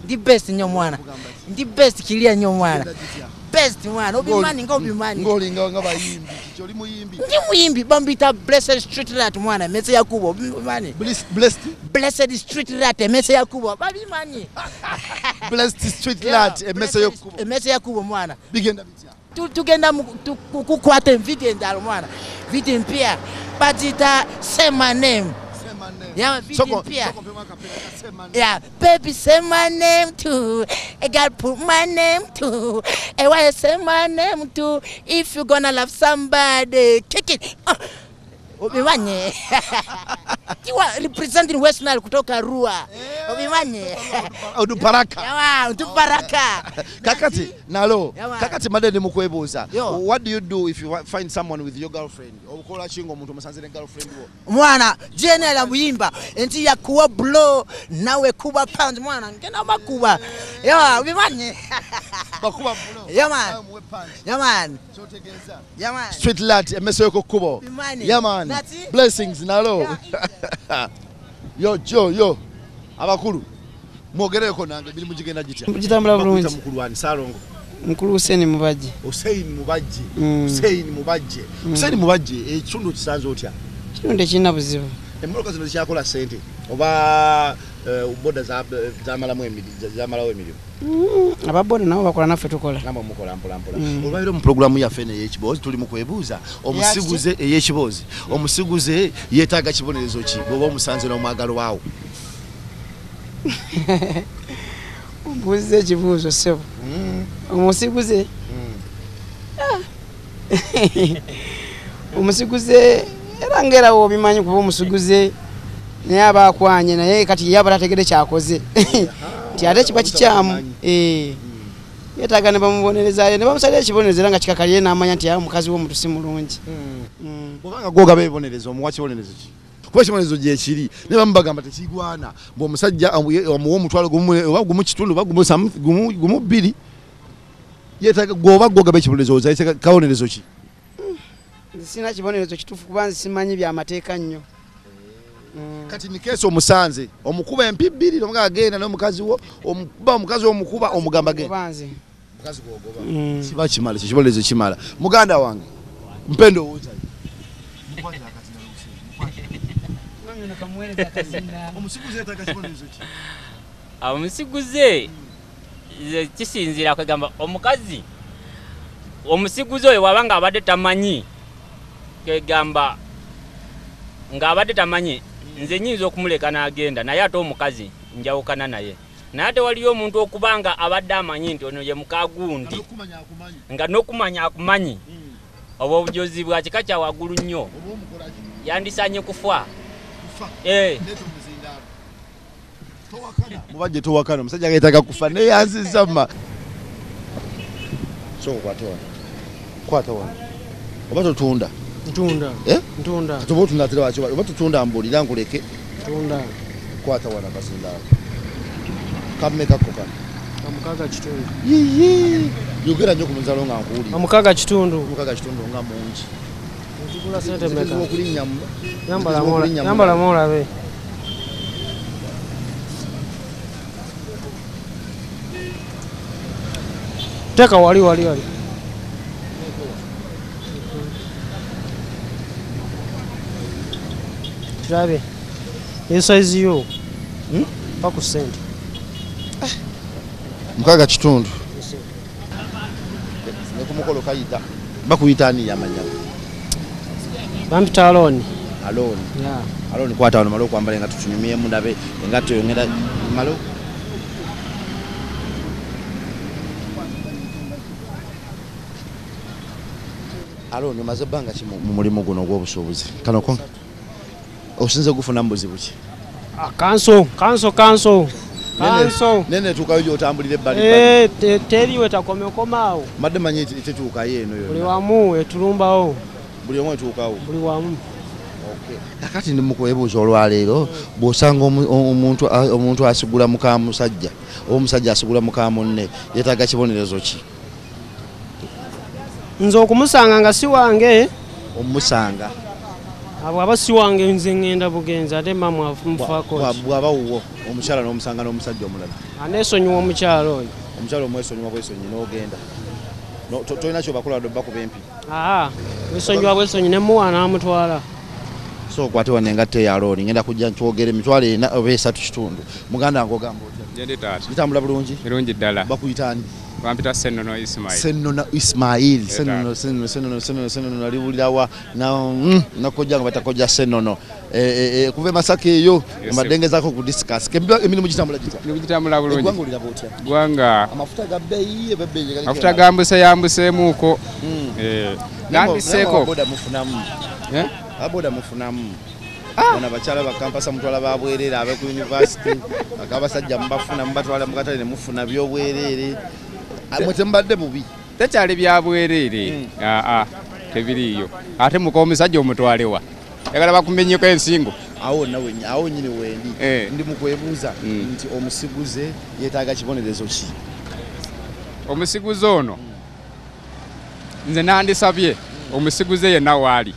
Ndi best nnyo mwana. Ndi best kilia nnyo mwana. Best mwana, obimani nga obimani. Ng'olinga nga bayimbi, kiki oli muyimbi? Ndi muyimbi, bambita Blessed Street Rat mwana, emese yakubo, obimani. Blessed? Blessed Street Rat, emese yakubo, babimani. Blessed Street Rat, emese yakubo. Emese yakubo mwana. Bigenda bitya? Tugenda kukwata envidi endala mwana. Vidi mpya. Batita say my name. Yeah, video. Yeah, baby, say my name too. I gotta put my name too. And why say my name too? If you gonna love somebody, kick it. Obimanye. You are representing West Nile kutoka Rua. Obimanye. Oduparaka. Yeah, Oduparaka. Kakati, nalo. Kakati madeni mukwebuza. What do you do if you find someone with your girlfriend? Okola chingo muntu musanze ne girlfriend wo. Mwana, jenela muyimba. Enti ya kuwa blow nawe kuba pound mwana. Ngena makuba. Yeah, obimanye. Bakuba blow. Yeah man. Yeah man. Yeah man. Street light emese yoko kubo. Yeah man. Blessings nalo. Yo jo yo. Abakulu. Mwogereko nange biri mugigenda gitya. Gitambula bulungi. Mukulu wani Salongo. Mukulu Hussein Mubajje. Hussein Mubajje. Hussein Mubajje. Hussein Mubajje ekitundu kisanze otya? Kitundu kirina buzibu. Emmotoka zino zikyakola ssente oba boda zamalamu emirimu zamalawo emirimu. Ababoda nabo bakola naffe tukola. Nabo mukola mpola mpola. Olwaleero mu pulogulaamu yaffe eno ey'ekiboozi tuli mu kwebuuza omusiguze ey'ekiboozi omusiguze yeetaaga kibonerezo ki bw'oba omusanze n'omwagalwa wo? Mbuuziza ekibuuzo ssebo. Omusiguze? Omusiguze era ngera obimanyi kuba omusiguze naye aba akwanye naye kati ye aba tategedde kyakoze. Nti ate kiba kikyamu. Yeetaaga ne bamubonereza ne bamusalira ekibonerezo era nga kikakaliye n'amanya nti omukazi w'omuntu si mulungi. Bw'obanga gw'ogaba ebibonerezo omuwa kibonerezo ki? Kuba ekibonerezo gye kiri naye bamu bagamba tekigwana mbu omusajja omuwa omutwalo gumu oba gumu kitundu oba gumu bbiri yeetaaga gw'oba gw'ogaba ekibonerezo oza kabonerezo ki? Sina kibonerezo kituufu kuba nze simanyi byamateeka nnyo. Kati nikeesa omusanze omukuba empi bbiri n'omugamba agenda n'omukazi wo omukuba omukazi omukuba omugamba genda. Mukazi gw'ogoba. Kiba kimala ekibonerezo kimala. Muganda wange mpe ndowooza yo. Omusiguze yeetaaga kibonerezo ki? Omusiguze kisinziira kwegamba omukazi omusiguze oyo bw'aba abadde tamanyi kwegamba ng'abadde tamanyi nze nnyinza okumuleka n'agenda naye ate omukazi njawukana naye naye ate waliyo omuntu okubanga abadde amanyi nti ono ye mukagundi nga n'okumanya akumanyi obwo obujozi bwa kika kya waggulu nnyo yandisaanye kufa. Mubajje towakana omusajja yeetaaga kufa naye yanzizza mma. Sooka okwate wano. Kwata wano. Oba totunda? Ntunda. Ntunda. Kati oba otunda ate lwaki oba totunda mbuulira nkuleke. Ntunda. Kwata wano akazindaalo. Kammekako kano? 6 kitundu. Yiyi. Yogera nnyo ku muzaalo nga nkuwulira. 6 kitundu. 6 kitundu nga mungi. Nzigula ssente mmeka? Yambala olabe. Teeka wali wali wali. Tulabe. Esaizi yo. Mpa ku ssente. 6 kitundu. Ne ku mukolo kayita. Bakuyita ani yamanya? Bampita Aloni. Aloni. Yeah. Aloni kwata wano male okwambala engatto tunyumyemu ndabe engatto eyo ngenda male. Aloni omaze ebbanga ki mu mulimu guno ogw'obusuubuzi? Kano ko osinze gufuna buzibu ki? Kanso, kanso, kanso. Kanso. Nene tuukayo gy'otambulira ebbali ebbali. Teriwe takomekomaawo. Mbadde mmanyi tetuukayo eno yonna. Buli wamu etulumbawo. Buli omu etuukawo. Buli wamu. Kakati ndi mukwebuuza olwaleero bw'osanga omuntu asigula muka musajja oba omusajja asigula muka munne yeetaaga kibonerezo ki? Nze okumusanga nga si wange. Omusanga. Abo aba si wange nze ngenda bugenzi ate mama mufaako. Bw'aba wuwo. Omukyala n'omusanga n'omusajja omulala. Aneesonyiwa omukyala oyo. Omukyala omwesonyiwa bwesonyi n'ogenda. Tolina kyobakola wadde obbakuba empi? Aa, wesonyiwa bwesonyi ne muwa n'amutwala. So okwate wano engatto eya looni ngenda kujja ntwogere emitwalo 4 oba 3 kitundu. Muganda wange ogamba otya? Gyendi taata. Bitambula bulungi? Birungi ddala. Bakuyita ani? Bampita Ssennono Ismail. Ssennono Ismail. Ssennono Ssennono Ssennono Ssennono Ssennono naliwulira na nakojja nga batakojja Ssennono. Kuva e Masaka eyo mbadde ngezaako ku discuss. Emirimu gitambula gitya? Emirimu gitambula bulungi. Eggwanga oliraba otya? Ggwanga amafuta ga bbeeyi ebebbeeyi galiko. Amafuta gambuse yambuseemuuko. Gambiseeko. Boda mufunamu. Aboda mufunamu. Bona bakyala ba kampasa mutwala babwerere abe ku university akabasajja mubafuna mubatwala mukatale ne mufuna byobwerere. Mwe tembadde bubi. Tekyali byabwerere. Tebiriiyo. Ate muka omusajja omutwalewa. Yagala bakumenyeko ensingo. Awo nawe awo nyini wendi. Ndi mukwebuuza nti omusiguze yeetaaga kibonerezo ki? Omusiguze ono nze nandisabye omusiguze yenna waali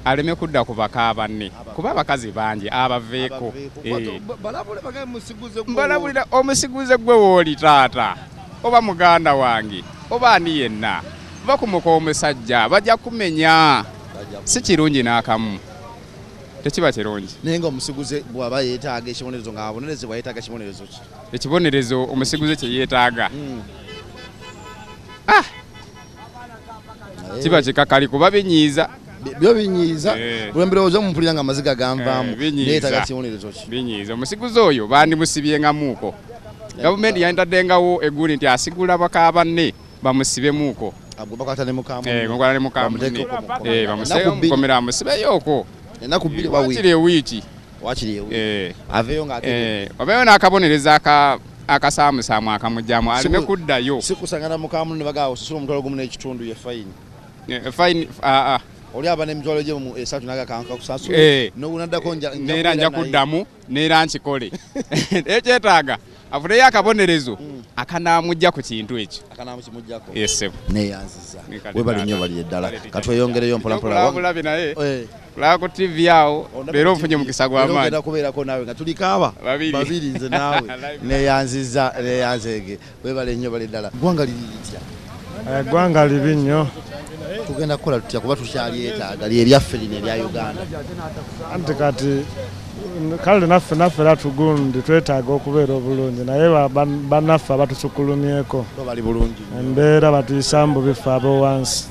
aleme kudda ku baka banne kuba abakazi bangi abaveeko. Mbalabulira omusiguze gwe wooli taata oba muganda wange oba ani yenna bakumuka omusajja bajja kumenya. Si kirungi n'akamu, tekiba kirungi. Naye nga omusiguze bw'aba yeetaaga ekibonerezo ng'abonerezebwa yeetaaga kibonerezo ki? Ekibonerezo omusiguze kye yeetaaga kiba kikakali kuba binyiiza. Byo binyiiza. Bwe mbirowooza mumpulira nga amaziga ganvaamu. Yeetaaga kibonerezo ki? Binyiiza. Omusiguze oyo bandimusibyengamuuko. Gavumenti yanditaddengawo egguli nti asigula baka banne bamusibemuuko. Bakwata ne mukamunne. Bakwata ne mukamunne. Bamusibe mukomera amusibeyooko. Ennaku bbiri oba wiiki. Wakiri ewiiki. Wakiri ewiiki. Aveeyo ng'ate. Wabeeyo n'akabonerezo akasaamusaamu akamugyamu aleme kuddayo. Si kusangana mukamunne bagaawo osasula omutwalo gumu n'ekitundu ye fayini. Fayini Oli aba n'emitwalo gye mu 3 n'agakanka kusasula. N'ogunaddako neera nja kuddamu neera nkikole. Ekyetaaga afuneyo akabonerezo akanamujja ku kintu ekyo. Akanamukimujjako. Yes. Neeyanziza. Webale nnyo bali eddala. Katweyongereyo mpola mpola. Bulabi naye. Kulaba ku TV awo leero nfunye mukisa gwa maanyi. Ogenda kubeerako naawe nga tuli kaaba babiri nze naawe. Neeyanziza neeyanzeege. Webale nnyo bali eddala. Ggwanga liri litya? Eggwanga libi nnyo. Tugenda kukola tutya kuba tukyalyetaaga lyeryaffe lino erya Uganda. Anti kati kale naffe era tugundi twetaaga okubeera obulungi naye bannaffe abatusukulumyeko bali bulungi embeera batuyisaamu bubi ffe ab'owansi.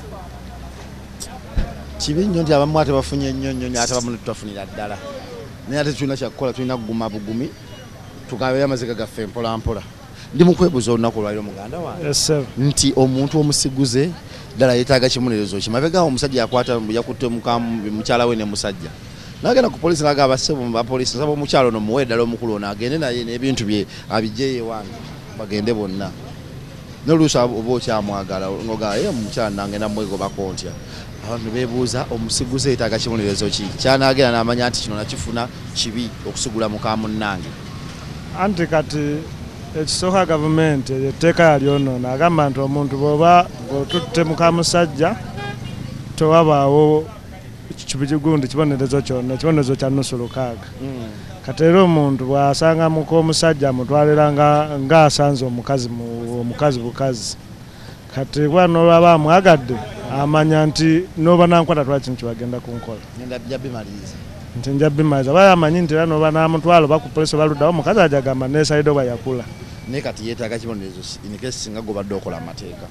Kibi nnyo nti abamu ate bafunye nnyo nnyo ate abamu tutafunira ddala naye ate tulina kyakukola, tulina kuguma bugumi tugabeyo amaziga gaffe mpola mpola. Ndi mukwebuuza olunaku olwaliro muganda wange nti omuntu omusiguze ddala yeetaaga kibonerezo ki? Mabega omusajja yakwata yakutte mukyala we ne musajja n'agenda ku poliisi n'agamba ssebo ba poliisi nsaba omukyala ono muwe eddala omukulu ono agende naye n'ebintu bye abiggyeyo ewange bagende bonna. N'oluusi oba okyamwagala ng'ogamba ye omukyala nange namwegobako ntya. Abantu beebuuza omusiguze yeetaaga kibonerezo ki? Kyanaagenda n'amanya nti kino nakifuna kibi okusigula muka munnange. Anti kati ekisooka gavumenti etteeka yalyonoona agamba nti omuntu bw'oba ng'otutte muka musajja tewabaawo kigundi kibonerezo kyonna, ekibonerezo kya 6.5. Kati era omuntu bw'asanga muka omusajja amutwalira ng'asanze omukazi bukazi. Kati kuba n'olwaba amwagadde amanya nti n'oba nankwata twala kino kyebagenda kunkola. Nti nja bimaliza. Aba amanyi nti era n'oba n'amutwala oba ku poliisi oba luddawo omukazi ajja agamba neesalidde oba yakula. Naye kati yeetaaga kibonerezo in case singa gobadde okola amateeka.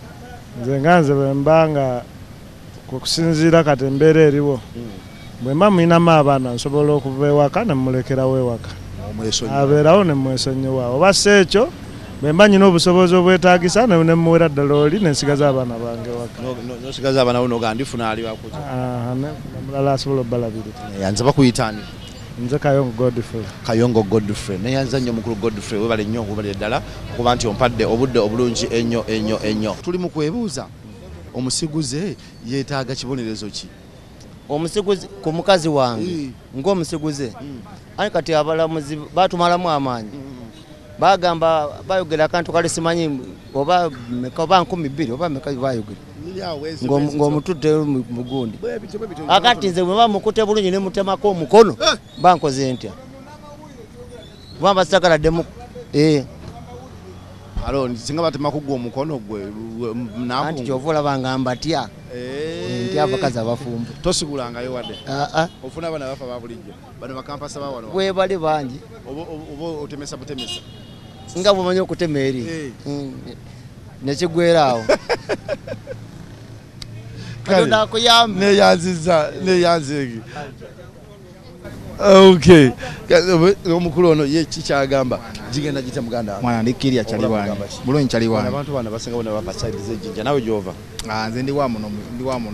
Nze nga nze bwe mba nga kusinziira kati embeera eriwo bwe mba mulinamu abaana nsobola okuva ewaka ne mmulekerawo ewaka abeerawo ne mmwesonyiwa oba si ekyo bwe mba nnyina obusobozi obwetaagisa ne mmuwera ddala oli ne nsigaza abaana bange ewaka. N'osigaza abaana bo n'ogamba ndifuna ali wakuti. Omulala asobola obbalabirira. Nze bakuyita ani? Nze Kayongo Godfrey. Kayongo Godfrey. Neyanza nnyo mukulu Godfrey, webale nnyo webale ddala okuba nti ompadde obudde obulungi ennyo ennyo ennyo. Tuli mu kwebuuza omusiguze yeetaaga kibonerezo ki? Omusiguze ku mukazi wange ng'omusiguze ani kati abalamuzi batumalamu amaanyi bagamba bayogera akantu kale simanyi oba meka oba 2000 oba meka bayogera ng'omutudde mugundi akati nze bwe bamukutte bulungi ne mutemako omukono bankoze ntya? Kubanga sagala ddemu Alo singa batema kugwa omukono gwe anti kyova olaba nga mbatya. Nti abakazi abafumbo. Tosigulangayo wadde. Ofuna abaana bafa ba bulijjo. Bano bakampasa ba wano. Webale bangi. Oba otemesa butemesa. Nga bw'omanyi okutema eri. Nekigwera awo. Katonda akuyambe. Neyanziza, neyanzege. Okay. Omukulu ono ye kikyagamba gigenda gite muganda. Mwana ndi kirya kyali wange. Bulungi kyali wange. Abantu bana basinga bona bava side z'ejjinja nawe gy'ova. Nze ndi wa muno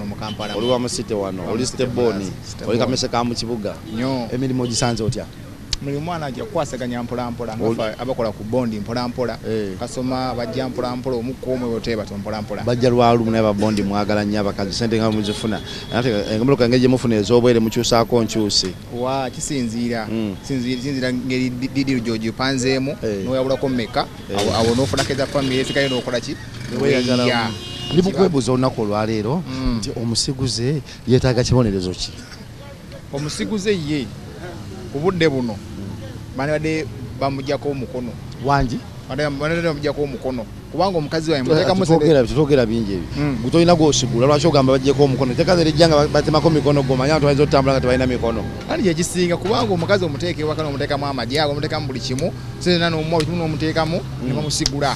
mu Kampala. Oli wa mu city wano, oli steboni, oli kamese ka mu kibuga. Emirimu ogisanze otya? Mulimu mwana ajja kukwasaganya mpola mpola nga abakola ku bondi mpola mpola. Kasoma bajja mpola mpola omukko omwe oteba mpola mpola. Bajja lwalumu naye babondi mwagala nnyo abakazi sente nga muzifuna. Ate engomoka engeri gye mufuna ez'obwere mukyusaako nkyusi. Wa kisinziira. Kisinziira ngeri didi gy'ogipanzeemu n'oyawulako mmeka awo n'ofunako eza famire esigayo n'okola ki? Weeyagala. Ndi mukwebuuza olunaku olwaleero nti omusiguze yeetaaga kibonerezo ki? Omusiguze ye ku budde buno bandibadde bamugyako omukono. Wangi? Bandibadde bamugyako omukono kubanga omukazi wae muteekamu tutogera bingi ebyo. Gwe tolina gw'osigula lwaki ogamba baggyeko omukono? Etteeka erijja nga batemako mikono gwo omanye abantu bayinza otambula nga tebalina mikono. Anti kyekisinga kubanga omukazi omuteeka ewaka n'omuteekamu amagi ago omuteekamu buli kimu sente n'omuwa buli kimu n'omuteekamu ne bamusigula.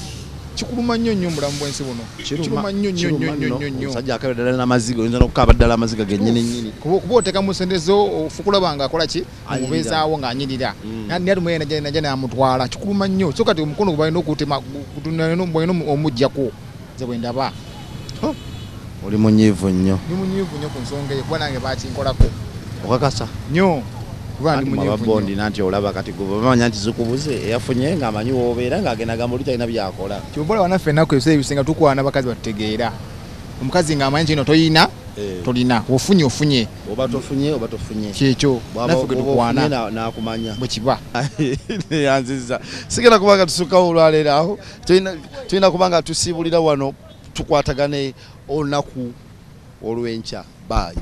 Kikuluma nnyo nnyo mu bulamu bw'ensi buno. Kiruma nnyo nnyo nnyo nnyo nnyo. Omusajja akaaba ddala n'amaziga oyinza n'okukaaba ddala amaziga gennyini nnyini. Kuba oteekamu sente zo ofukulaba nga akola ki? Omubeezaawo ng'anyirira. Naye ate mwene najja n'amutwala. Kikuluma nnyo. So kati omukono gwe balina okutema balina omuggyako. Nze bwe ndaba. Oli munyiivu nnyo. Ndi munyiivu nnyo ku nsonga eyo kuba nange bakinkolako. Okakasa? Nnyo. Bondi nanti olaba kati bamanya nti zikubuze eyafunye ng'amanyi w'obeera ng'agenda gamba oli talina by'akola. Kyova olaba naffe ennaku ebiseera ebisinga tukwana abakazi batutegeera. Omukazi ng'amanyi nti eno toyina, tolina, ofunye ofunye. Oba tofunye oba tofunye. Kyekyo naffe gwe tukwana. N'akumanya. Bwe kiba. Neyanzizza. Sigenda kubanga tusukkawo olwaleero awo. Tulina kubanga tusiibulira wano tukwatagane olunaku olw'enkya. Bye.